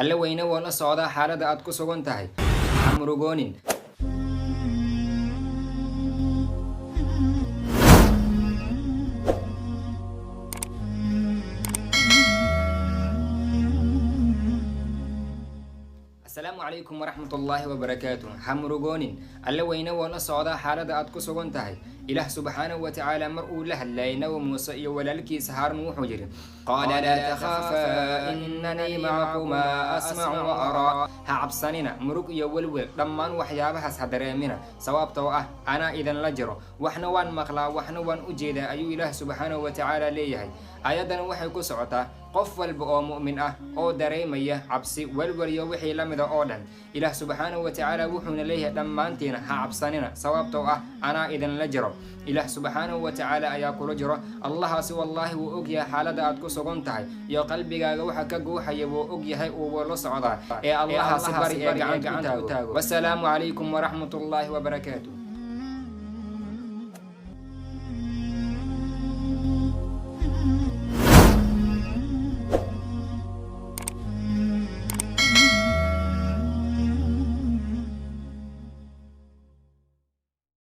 Alle weyne woo la socdaa xaaladda aad ku sugan tahay. Ha murugoonin. Asalaamu calaykum waraxmatullaahi wabarakaatuh. Ha murugoonin, Alle weyne woo la socdaa xaaladda aad ku sugan tahay. Ilaah subxaanahu wa tacaala mar uu la hadlayay Nabi Muuse iyo walaalkiisa Haarun, wuxuu yidhi: qaala laa takhaafaa inanii macakumaa asmacu wa araa. Ha cabsanina, murug iyo welwel dhammaan waxyaabahaas ha dareemina, sababtoo ah anaa idinla jiro, waxna waan maqlaa, waxna waan u jeedaa, ayuu Ilaah subxaanahu wa tacaala leeyahay. Ayaddana waxay ku socotaa qof walba oo mu'min ah oo dareemaya cabsi, welwel iyo wixii la mida oo dhan. Ilaah subxaanahu wa tacaala wuxuuna leeyahay: dhammaantiina ha cabsanina, sababtoo ah anaa idinla jiro. Ilaah subxaanahu wa tacaala ayaa kula jiro. Allahaasi wallaahi wuu og yahay xaaladda aad ku sugan tahay iyo qalbigaaga waxa ka guuxaya, wuu og yahay, uuwuu la socdaa, ee Allahaasi bari ee gacanta u taago. Wasalaamu calaykum waraxmatullaahi wabarakaatu.